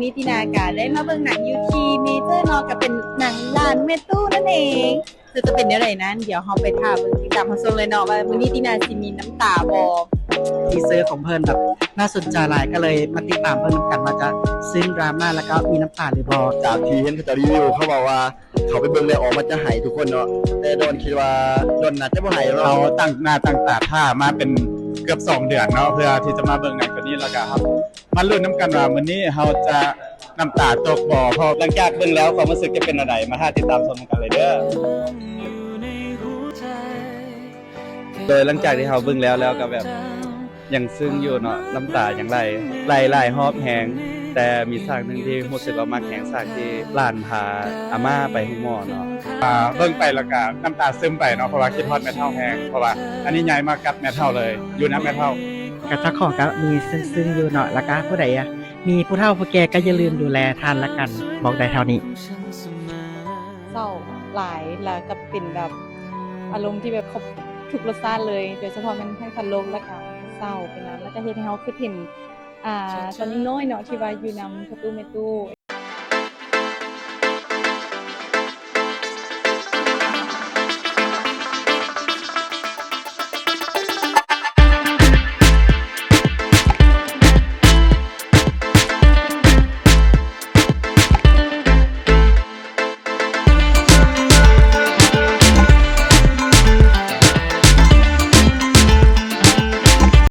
ນີ້ຕິນາກະໄດ້ມາເບິ່ງໜັງຢູ່ທີ່ເມເຈີເນາະ ກະເປັນໜັງຫຼານແມ່ຕູ້ນັ້ນເອງ. ເຊິ່ງຈະເປັນແນວໃດນັ້ນ ດຽວເຮົາໄປຖ້າເບິ່ງຕິດຕາມຮັບຊົມເລີຍເນາະ ວ່າມື້ນີ້ຕິນາຊິມີນ້ຳຕາບໍ່. ທີເຊີຂອງເພິ່ນແບບໜ້າສົນໃຈຫຼາຍ ກະເລີຍມາຕິດຕາມເບິ່ງນຳກັນວ່າຈະຊຶ້ງດຣາມາ ແລ້ວກະມີນ້ຳຕາຫຼືບໍ່. ຈາກທີ່ເຫັນເຂົາເຈົ້າຣີວິວ ເຂົາເວົ້າວ່າເຂົ້າໄປເບິ່ງແລ້ວອອກມາຈະໄຫ້ທຸກຄົນເນາະ ແຕ່ດອນຄິດວ່າດອນໜ້າຈະບໍ່ໄຫ້ເນາະ. ເຮົາຕັ້ງໜ້າຕັ້ງຕາຖ້າມາເປັນເກືອບສອງເດືອນເນາະ ເພື່ອທີ່ຈະມາເບິ່ງໜັງໂຕນີ້ ແລ້ວກະເຮົາ ມາລຸ້ນນຳກັນວ່າມື້ນີ້ເຮົາຈະນ້ຳຕາຕົກບໍ່ ເພາະຫຼັງຈາກເບິ່ງແລ້ວຄວາມຮູ້ສຶກຈະເປັນແນວໃດ ມາຖ້າຕິດຕາມຊົມນຳກັນເລີຍເດີ້. ໂດຍຫຼັງຈາກທີ່ເຮົາເບິ່ງແລ້ວ ແລ້ວກະແບບຍັງຊຶ້ງຢູ່ເນາະ ນ້ຳຕາຍັງໄຫຼ ໄຫຼຫຼາຍຮອບແຮງ ແຕ່ມີສາກໜຶ່ງທີ່ຮູ້ສຶກວ່າມັກແຮງ ສາກທີ່ຫຼານພາອາມ່າໄປໂຮງໝໍເນາະ. ອ່າ ເບິ່ງໄປແລ້ວກະນ້ຳຕາຊຶມໄປເນາະ ເພາະວ່າຄິດຮອດແມ່ເຖົ້າແຮງ ເພາະວ່າອັນນີ້ໃຫຍ່ມາກັບແມ່ເຖົ້າເລີຍ ຢູ່ນຳແມ່ເຖົ້າ. ກະເຈົ້າຂອງກະມີຊຶ້ງໆຢູ່ເນາະ ແລ້ວກະຜູ້ໃດອະ ມີຜູ້ເຖົ້າຜູ້ແກ່ກະຢ່າລືມດູແລທ່ານລະກັນ ບອກໄດ້ເທົ່ານີ້. ເສົ້າຫຼາຍ ແລ້ວກະເປັນແບບອາລົມທີ່ແບບຄົບທຸກລົດຊາດເລີຍ ໂດຍສະເພາະແມ່ນທັງຕະຫຼົກ ແລ້ວກະເສົ້າໄປນຳ ແລ້ວກະເຮັດໃຫ້ເຮົາຄິດເຫັນ ອ່າ ຕອນຍັງນ້ອຍເນາະ ທີ່ວ່າຢູ່ນຳພໍ່ຕູ້ແມ່ຕູ້